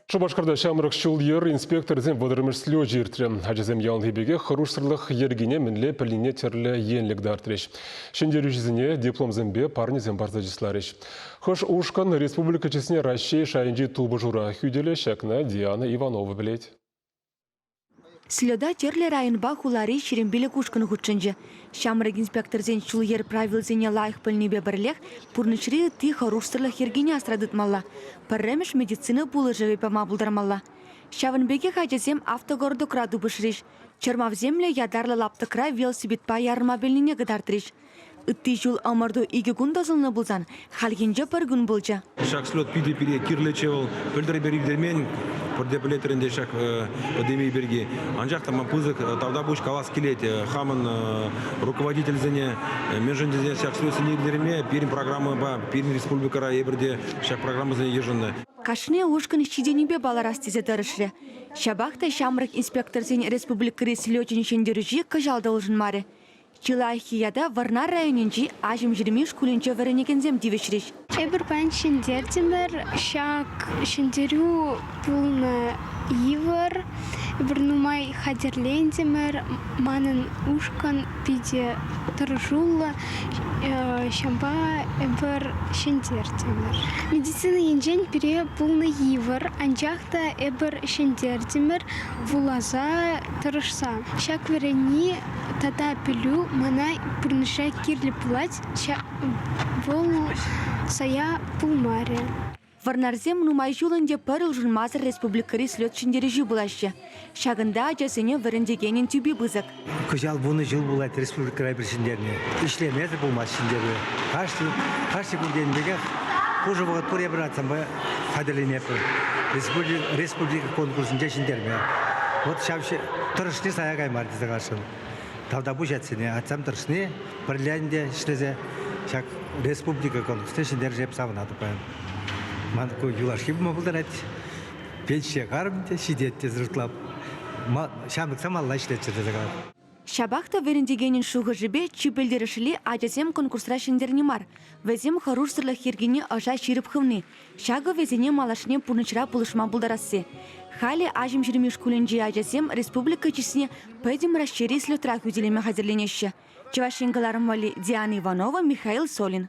Шупашкарта ҫамрӑк ҫул-йӗр инспекторӗсен вӑтӑрмӗш слечӗ иртрӗ. Ачасем яланхи пекех хӑрушсӑрлӑх йӗркине мӗнле пӗлнине тӗрлӗ енлӗ кӑтартрӗҫ. Ҫӗнтерӳҫӗсене дипломсемпе парнесем парса чысларӗҫ. Хӑш ушкӑн республика чысне Раҫҫей шайӗнчи тупӑшура хӳтӗлӗ, ҫакна Диана Иванова пӗлет. Слета тӗрлӗ районпа хулари 25 ушкӑн хутшӑнчӗ. Ҫамрӑк инспекторсен ҫул-йӗр правилисене лайӑх пӗлнипе пӗрлех пурнӑҫри ытти хӑрушсӑрлӑх йӗркине асра тытмалла, пӗрремӗш медицина пулӑшӑвӗ пама пултармалла. Ҫавӑн пекех ачасем автогородокра тупӑшрӗҫ, чӑрмавсемлӗ ятарлӑ лаптӑкра велосипедпа ярӑнма пӗлнине кӑтартрӗҫ. Ытти ҫул ӑмӑрту икӗ кун тӑсӑлнӑ пулсан хальхинче пӗр кун пулчӗ. Ҫак слет питӗ пире кирлӗччӗ вӑл. Пӗлтӗр эпир ирттермен, пурте пӗлетӗр ӗнтӗ ҫак пандемия пирки. Анчах та ман пысӑк тавтапуҫ калас килет хамӑн руководительсене, мӗншӗн тесен ҫак слетсене ирттерме пирӗн программӑпа пирӗн республикӑра эпир те ҫак программӑсене йышӑннӑ. Кашни ушкӑн ҫитӗнӳпе палӑрас тесе тӑрӑшрӗ. Ҫапах та ҫамрӑк инспекторсен республикӑри слечӗн ҫӗнтерӳҫи кӑҫал та улшӑнмарӗ. Чи лайӑххи ята Вӑрнар районӗнчи Аҫӑмҫырми шкулӗнче вӗренекенсем тивӗҫрӗҫ. Эпир паян ҫӗнтертӗмӗр. Ҫак ҫӗнтерӳ пулнӑ йывӑр. Эпир нумай хатӗрлентӗмӗр. Манӑн ушкӑн питӗ тӑрӑшуллӑ. Ҫавӑнпа эпир ҫӗнтертӗмӗр. Медицина енчен пире пулнӑ йывӑр, анчах та эпир ҫӗнтертӗмӗр вуласа тӑрӑшса. Ҫак вӗренни тата пӗлӳ мана пурнӑҫра кирлӗ пулать, вӑл сая пулмарӗ. Вӑрнарсем нумай ҫул ӗнтӗ пӗр улшӑнмасӑр республикӑри слет ҫӗнтерӳҫи пулаҫҫӗ. Ҫакӑнта ачасене вӗрентекенӗн тӳпи пысӑк. Кӑҫал вунӑ ҫул пулать республикӑра эпир ҫӗнтерни. Ӗҫлемесӗр пулмасть ҫӗнтерӳ. Кашни, кашни кун тенӗ пекех пушӑ вӑхӑт пур эпир атьсемпе хатӗрленетпӗр. Республика конкурсӗнче ҫӗнтерме. Вот ҫав тӑрӑшни сая каймарӗ тесе каласшӑн. Тавтапуҫ атьсене. Атьсем тӑрӑшни пӗрле ӗнтӗ ӗҫлесе ҫак республика конкурсне ҫӗнтерсе эп савӑнатӑп паян. Ман ку юлашки пулма пултарать. Пенсие карӑм те ҫитет тесе шутлап. Ҫамрӑксем алла ӗҫлеччӗр тесе калап. Ҫапах та вӗрентекенӗн шухӑшӗпе чи пӗлтерӗшли ачасем конкурсра ҫӗнтерни мар, вӗсем хӑрушсӑрлӑх йӗркине ӑша ҫирӗп хывни. Ҫакӑ вӗсене малашне пурнӑҫра пулӑшма пултарасси. Халӗ Аҫӑмҫырми шкулӗнчи ачасем республика чысне Пӗтӗм Раҫҫейри слетра хӳтӗлеме хатӗрленеҫҫӗ. Чӑваш Ен кӑларӑм валли Диана Иванова, Михаил Солин.